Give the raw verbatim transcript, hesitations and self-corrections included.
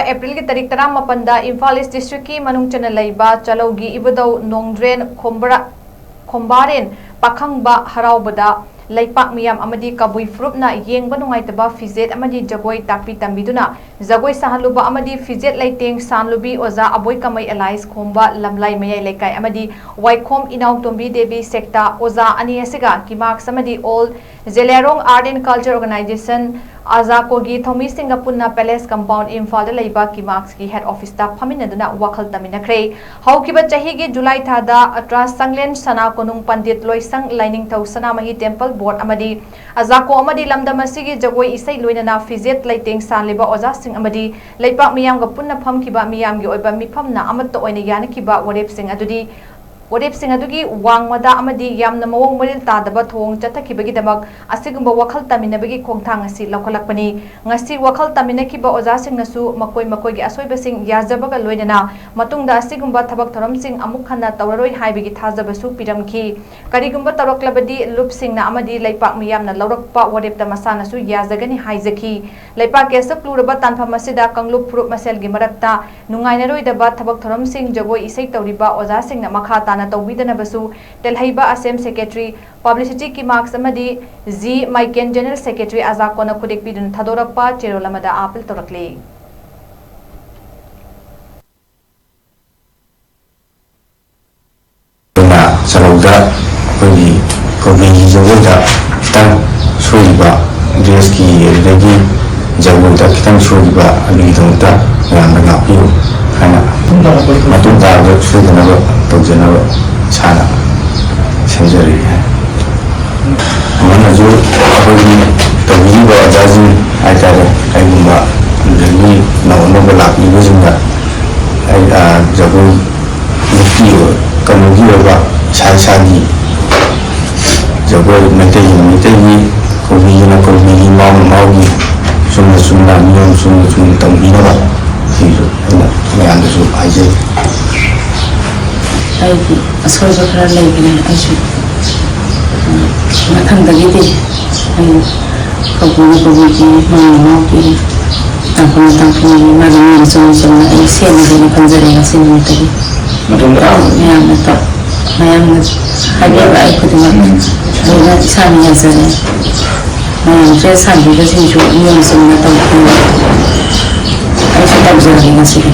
ꯑꯦꯄ꯭ꯔꯤꯜꯒꯤ ꯇꯥꯔꯤꯛ ꯇꯔꯥꯃꯥꯄꯟꯗ ꯏꯝꯐꯥꯜ ꯏꯁ ꯗꯤꯁꯇ꯭ꯔꯤꯛꯀꯤ ꯃꯅꯨꯡ ꯆꯟꯅ ꯂꯩꯕ ꯆꯂꯧꯒꯤ ꯏꯕꯨꯙꯧ ꯅꯣꯡꯗ꯭ꯔꯦꯟ ꯈꯣꯝꯕꯔꯥ-, ꯈꯣꯝꯕꯥꯔꯦꯟ ꯄꯥꯈꯪꯕ ꯍꯔꯥꯎꯕꯗ ꯂꯩꯄꯥꯛ ꯃꯤꯌꯥꯝ ꯑꯃꯗꯤ ꯀꯕꯨꯏ ꯐꯨꯔꯨꯞꯅ ꯌꯦꯡꯕ ꯅꯨꯡꯉꯥꯏꯇꯕ ꯐꯤꯖꯦꯠ ꯑꯃꯗꯤ ꯖꯒꯣꯏ ꯇꯥꯛꯄꯤ ꯇꯝꯕꯤꯗꯨꯅ ꯖꯒꯣꯏ ꯁꯥꯍꯜꯂꯨꯕ ꯑꯃꯗꯤ ꯐꯤꯖꯦꯠ ꯂꯩꯇꯦꯡ ꯁꯥꯟꯂꯨꯕꯤ ꯑꯣꯖꯥ ꯑꯕꯣꯏ ꯀꯃꯩ ꯑꯦꯂꯥꯏꯁ ꯈꯣꯝꯕ ꯂꯝꯂꯥꯏ ꯃꯌꯥꯏ ꯂꯩꯀꯥꯏ ꯑꯃꯗꯤ ꯋꯥꯏꯈꯣꯝ ꯏꯅꯥꯎꯇꯣꯝꯕꯤ ꯗꯦꯕꯤ ꯁꯦꯛꯇ ꯑꯣꯖꯥ ꯑꯅꯤ ꯑꯁꯤꯒ ꯀꯤꯃꯥꯛꯁ ꯑꯃꯗꯤ all Jeliangrong Art and Culture Organization ꯑꯖꯥꯀꯣꯒꯤ ꯊꯧꯃꯤꯁꯤꯡꯒ ꯄꯨꯟꯅ ꯄꯦꯂꯦꯁ ꯀꯝꯄꯥꯎꯟ ꯏꯝꯐꯥꯜꯗ ꯂꯩꯕ ꯀꯤꯃꯥꯛꯁꯀꯤ ꯍꯦꯗ ꯑꯣꯐꯤꯁꯇ ꯐꯝꯃꯤꯟꯅꯗꯨꯅ ꯋꯥꯈꯜ ꯇꯝꯃꯤꯟꯅꯈ꯭ꯔꯦ꯫ ꯍꯧꯈꯤꯕ ꯆꯍꯤꯒꯤ ꯖꯨꯂꯥꯏ ꯊꯥꯗ ꯑꯇ꯭ꯔꯥ ꯁꯪꯂꯦꯟ ꯁꯅꯥ ꯀꯣꯅꯨꯡ ꯄꯟꯗꯤꯠ ꯂꯣꯏꯁꯪ ꯂꯥꯏꯅꯤꯡꯊꯧ ꯁꯅꯥꯃꯍꯤ ꯇꯦꯝꯄꯜ ꯕꯣꯔꯗ ꯑꯃꯗꯤ ꯑꯖꯥꯀꯣ ꯑꯃꯗꯤ ꯂꯝꯗꯝ ꯑꯁꯤꯒꯤ ꯖꯒꯣꯏ ꯏꯁꯩ ꯂꯣꯏꯅꯅ ꯐꯤꯖꯦꯠ ꯂꯩꯇꯦꯡ ꯁꯥꯟꯂꯤꯕ ꯑꯣꯖꯥꯁꯤꯡ ꯑꯃꯗꯤ ꯂꯩꯄꯥꯛ ꯃꯤꯌꯥꯝꯒ ꯄꯨꯟꯅ ꯐꯝꯈꯤꯕ ꯃꯤꯌꯥꯝꯒꯤ ꯑꯣꯏꯕ ꯃꯤꯐꯝꯅ ꯑꯃꯠꯇ ꯑꯣꯏꯅ ꯌꯥꯅꯈꯤꯕ ꯋꯥꯔꯦꯞꯁꯤꯡ ꯑꯗꯨꯗꯤ ꯋꯥꯔꯦꯞꯁꯤꯡ ꯑꯗꯨꯒꯤ ꯋꯥꯡꯃꯗ ꯑꯃꯗꯤ ꯌꯥꯝꯅ ꯃꯑꯣꯡ ꯃꯔꯤꯜ ꯇꯥꯗꯕ ꯊꯧꯑꯣꯡ ꯆꯠꯊꯈꯤꯕꯒꯤꯗꯃꯛ ꯑꯁꯤꯒꯨꯝꯕ ꯋꯥꯈꯜ ꯇꯥꯃꯤꯟꯅꯕꯒꯤ ꯈꯣꯡꯊꯥꯡ ꯑꯁꯤ ꯂꯧꯈꯠꯂꯛꯄꯅꯤ꯫ ꯉꯁꯤ ꯋꯥꯈꯜ ꯇꯥꯃꯤꯟꯅꯈꯤꯕ ꯑꯣꯖꯥꯁꯤꯡꯅꯁꯨ ꯃꯈꯣꯏ ꯃꯈꯣꯏꯒꯤ ꯑꯁꯣꯏꯕꯁꯤꯡ ꯌꯥꯖꯕꯒ ꯂꯣꯏꯅꯅ ꯃꯇꯨꯡꯗ ꯑꯁꯤꯒꯨꯝꯕ ꯊꯕꯛ ꯊꯧꯔꯝꯁꯤꯡ ꯑꯃꯨꯛ ꯍꯟꯅ ꯇꯧꯔꯔꯣꯏ ꯍꯥꯏꯕꯒꯤ ꯊꯥꯖꯕꯁꯨ ꯄꯤꯔꯝꯈꯤ꯫ ꯀꯔꯤꯒꯨꯝꯕ ꯇꯧꯔꯛꯂꯕꯗꯤ ꯂꯨꯞꯁꯤꯡꯅ ꯑꯃꯗꯤ ꯂꯩꯄꯥꯛ ꯃꯤꯌꯥꯝꯅ ꯂꯧꯔꯛꯄ ꯋꯥꯔꯦꯞꯇ ꯃꯁꯥꯅꯁꯨ ꯌꯥꯖꯒꯅꯤ ꯍꯥꯏꯖꯈꯤ꯫ ꯂꯩꯄꯥꯛ ꯀꯦꯁꯞ ꯂꯨꯔꯕ ꯇꯥꯟꯐꯝ ꯑꯁꯤꯗ ꯀꯥꯡꯂꯨꯞ ꯐꯨꯔꯨꯞ ꯃꯁꯦꯜꯒꯤ ꯃꯔꯛꯇ ꯅꯨꯡꯉꯥꯏꯅꯔꯣꯏꯗꯕ ꯊꯕꯛ ꯊꯧꯔꯝꯁꯤꯡ ꯖꯒꯣꯏ ꯏꯁꯩ ꯇꯧꯔꯤꯕ ꯑꯣꯖꯥꯁꯤꯡꯅ ꯃꯈꯥ ꯇꯥꯅ ꯇꯧꯕꯤꯗꯅꯕꯁꯨ ꯇꯦꯜꯍꯩꯕ ꯑꯁꯦꯝ ꯁꯦꯀ꯭ꯔꯦꯇꯔꯤ, ꯄꯕ꯭ꯂꯤꯁꯤꯇꯤ ꯀꯤꯃꯥꯛꯁ ꯑꯃꯗꯤ ꯖꯤ ꯃꯥꯏꯀꯦꯟ ꯖꯦꯅꯔꯦꯜ ꯁꯦꯀ꯭ꯔꯦꯇꯔꯤ ꯑꯖꯥꯀꯣꯅ ꯈꯨꯗꯦꯛ ꯄꯤꯗꯨꯅ ꯊꯥꯗꯣꯔꯛꯄ ꯆꯦꯔꯣꯜ ꯑꯃꯗ ꯑꯥꯄꯤꯜ ꯇꯧꯔꯛꯂꯤ꯫ ꯑꯩꯈꯣꯏꯅ ꯁꯔꯧꯗ ꯑꯩꯈꯣꯏꯒꯤ ꯀꯕꯨꯏꯒꯤ ꯖꯒꯣꯏꯗ ꯈꯤꯇꯪ ꯁꯣꯏꯔꯤꯕ, ꯗ꯭ꯔꯦꯁꯀꯤ ꯑꯗꯨꯗꯒꯤ ꯖꯒꯣꯏꯗ ꯈꯤꯇꯪ ꯁꯣꯏꯔꯤꯕ ꯑꯗꯨꯒꯤꯗꯃꯛꯇ ꯃꯌꯥꯝꯅ ꯉꯥꯛꯄꯤꯌꯨ ꯍꯥꯏꯅ ꯃꯇꯨꯡ ꯇꯥꯕꯗ ꯁꯣꯏꯗꯅꯕ ꯇꯧꯖꯅꯕ ꯏꯁꯥꯅ ꯁꯦꯝꯖꯔꯒꯦ ꯍꯥꯏ꯫ ꯑꯃꯅꯁꯨ ꯑꯩꯈꯣꯏꯒꯤ ꯇꯧꯕꯤꯔꯤꯕ ꯑꯣꯖꯥꯁꯤꯡ ꯍꯥꯏꯇꯥꯔꯦ, ꯀꯩꯒꯨꯝꯕ ꯑꯗꯨꯗꯒꯤ ꯅꯧ ꯑꯅꯧꯕ ꯂꯥꯛꯂꯤꯕꯁꯤꯡꯗ ꯑꯩ, ꯑ, ꯖꯒꯣꯏ ꯅꯨꯄꯤ ꯑꯣꯏ-, ꯀꯩꯅꯣꯒꯤ ꯑꯣꯏꯕ ꯏꯁꯥ ꯏꯁꯥꯒꯤ ꯖꯒꯣꯏ ꯃꯩꯇꯩꯒꯤ ꯃꯩꯇꯩꯒꯤ, ꯀꯧꯕꯤꯒꯤꯅ ꯀꯧꯕꯤꯒꯤ, ꯃꯥꯎꯅ ꯃꯥꯎꯒꯤ, ꯆꯨꯝꯅ ꯆꯨꯝꯅ ꯅꯤꯌꯣꯝ ꯆꯨꯝꯅ ꯆꯨꯝꯅ ꯇꯧꯕꯤꯅꯕ ꯁꯤꯁꯨ ꯑꯩꯅ ꯃꯌꯥꯝꯗꯁꯨ ꯍꯥꯏꯖꯩ꯫ ꯑꯩꯒꯤ ꯑꯁꯣꯏꯕ ꯈꯔ ꯂꯩꯕꯅꯦ, ꯑꯩꯁꯨ, ꯎꯝ, ꯃꯊꯪꯗꯒꯤꯗꯤ ꯑꯩ ꯀꯧꯕꯤꯅ ꯀꯧꯕꯤꯒꯤ, ꯃꯥꯎꯅ ꯃꯥꯎꯒꯤ, ꯇꯥꯡꯐꯝ ꯇꯥꯡꯐꯝꯒꯤ ꯃꯥꯒꯤ ꯅꯤꯌꯣꯝ ꯆꯨꯝꯅ ꯆꯨꯝꯅ ꯑꯩ ꯁꯦꯝꯃꯒꯦꯅ ꯈꯟꯖꯔꯦ ꯉꯁꯤ ꯅꯨꯃꯤꯠꯇꯒꯤ꯫ ꯃꯇꯨꯡꯗ ꯃꯌꯥꯝꯅ ꯇꯧ-, ꯃꯌꯥꯝꯅ ꯍꯥꯏꯕꯤꯕ ꯑꯩ ꯈꯨꯗꯤꯡꯃꯛ ꯂꯣꯏꯅ ꯏꯁꯥꯅ ꯌꯥꯖꯔꯦ꯫ ꯃꯌꯥꯝ ꯗ꯭ꯔꯦꯁ ꯁꯥꯕꯤꯕꯁꯤꯡꯁꯨ ꯅꯤꯌꯣꯝ ꯆꯨꯝꯅ ꯇꯧꯕꯤꯌꯨ꯫ ꯑꯩꯁꯨ ꯇꯧꯖꯔꯒꯦ ꯉꯁꯤꯗꯤ꯫